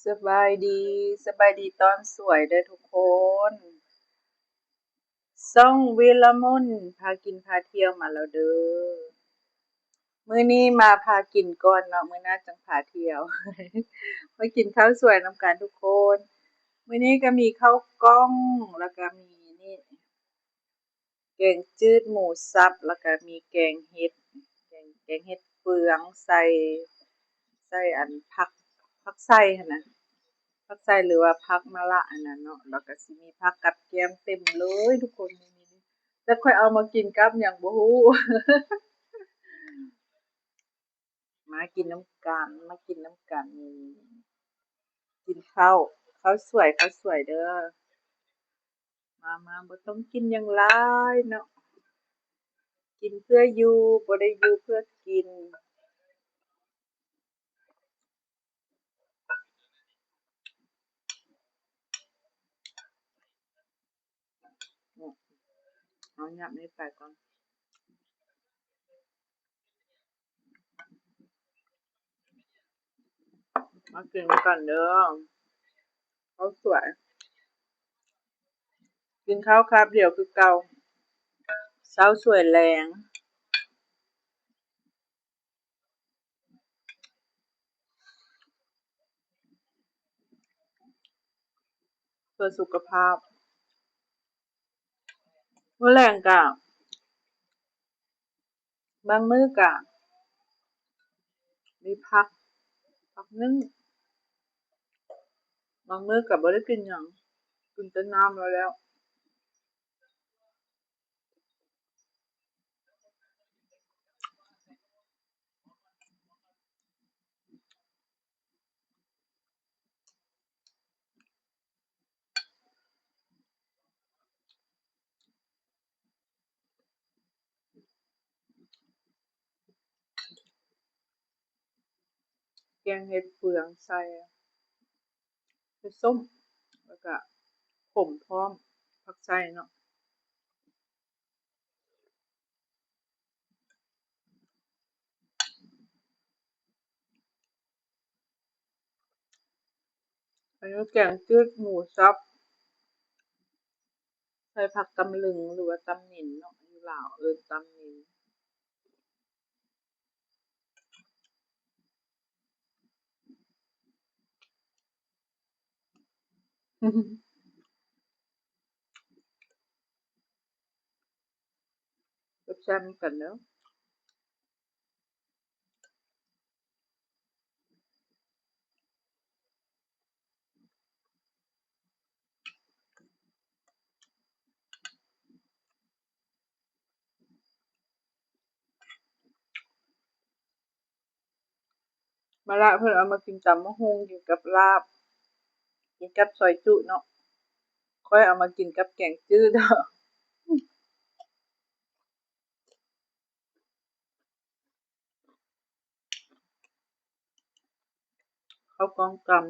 ສະບາຍດີ ສະບາຍດີຕອນສວຍເດີທຸກຄົນ. ຊ່ອງວິລະມົນພາກິນພາທ່ຽວມາແລ້ວເດີ. ມື້ນີ້ມາພາກິນກ່ອນເນາະ, ມື້ໜ້າຈັ່ງພາທ່ຽວ. ມາກິນເຂົ້າສວຍນຳກັນທຸກຄົນ. ມື້ນີ້ກໍມີເຂົ້າກ່ອງ ແລ້ວກໍມີນີ້ ແກງຈືດໝູສັບ ແລ້ວກະມີແກງເຫັດ ແກງ ແກງເຫັດເຟືອງ ໃສ່ ໃສ່ອັນຜັກ ຜັກໄຊຫັ້ນນະ ຜັກໄຊ ຫຼືວ່າຜັກມະລະອັນນັ້ນເນາະ ແລ້ວກະຊິມີຜັກກັບແກ້ມເຕັມເລີຍທຸກຄົນ. ນີ້ ນີ້ ຈັກຂ້ອຍເອົາມາກິນກັບຫຍັງບໍ່ຮູ້. ມາກິນນຳກັນ ມາກິນນຳກັນ. ນີ້ ນີ້ ນີ້ ກິນເຂົ້າ ເຂົ້າສວຍ ເຂົ້າສວຍເດີ. ມາ ມາ ບໍ່ຕ້ອງກິນຫຍັງຫຼາຍເນາະ ກິນເພື່ອຢູ່ ບໍ່ໄດ້ຢູ່ເພື່ອກິນ. ເອົາຫຍັບນີ້ໄປກ່ອນ. ມາກິນນຳກັນເດີ ເຂົ້າສວຍ. ກິນເຂົ້າຄາບດຽວຄືເກົ່າ ເຊົ້າສວຍແລງ ເພື່ອສຸຂະພາບ. ມື້ແລງກະ ບາງມື້ກະມີຜັກ ຜັກໜຶ້ງ ບາງມື້ກະບໍ່ໄດ້ກິນຫຍັງ ກິນແຕ່ນ້ຳແລ້ວໆ. ແກງເຫັດເຟືອງໃສ່ເຫັດສົ້ມ ແລ້ວກະຂົມພ້ອມ ຜັກໄຊເນາະ. ອັນນີ້ແກງຈືດໝູສັບ ໃສ່ຜັກຕຳລຶງ ຫຼືວ່າຕຳໜິງເນາະ ຢູ່ລາວເອີ້ນຕຳໜິງ. ແຊບໆນຳກັນເດີ. ມະລະເພິ່ນເອົາມາກິນຕຳບັກຫຸ່ງ ກິນກັບລາບ ກິນກັບຊອຍຈຸເນາະ. ຂ້ອຍເອົາມາກິນກັບແກງຈືດ. ເຂົ້າກ່ອງກຳ.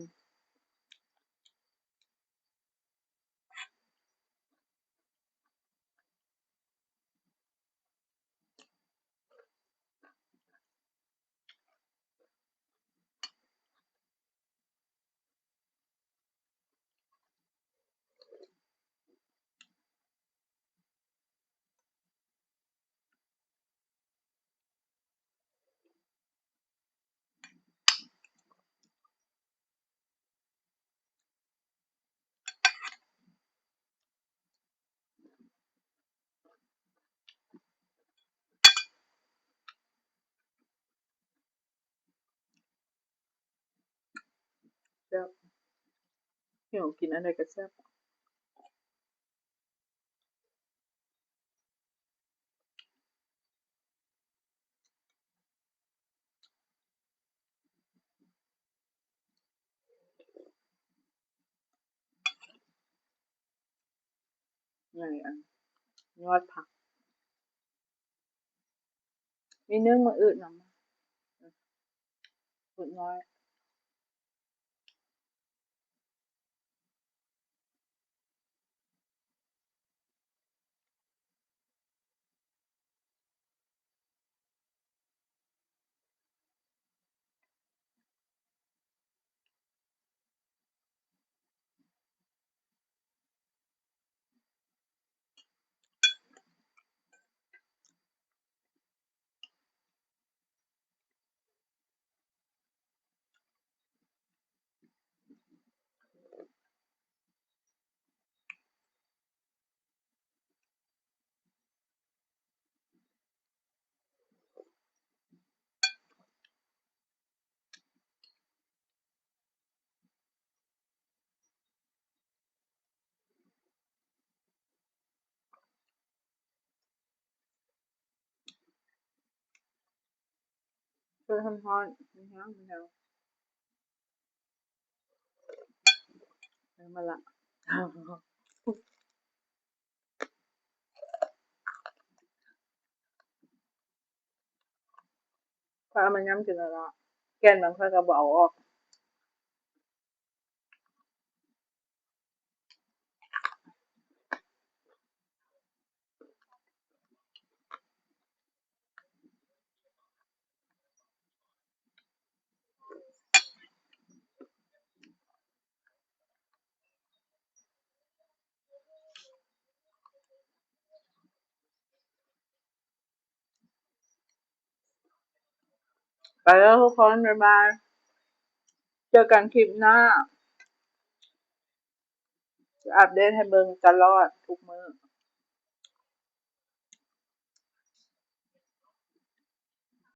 ແຊບ ຫິວກິນອັນໃດກໍແຊບ. ນີ້ ອັນຍອດຜັກ ມີໜຶ້ງໝາກອຶດນຳ ອຶດນ້ອຍ. ແ ເປີດຮ້ອນໆ ມັນຍັງ ມັນຍັງ ເອີ ມາລະ ຂ້ອຍເອົາມາຫຍ້ຳກິນແລ້ວເນາະ ແກ່ນມັນຂ້ອຍກໍບໍ່ເອົາອອກ. ໄປແລ້ວທຸກຄົນ ບາຍບາຍ ເຈີກັນຄລິບໜ້າ ຈະອັບເດດໃຫ້ເບິ່ງຕະຫຼອດທຸກມື້.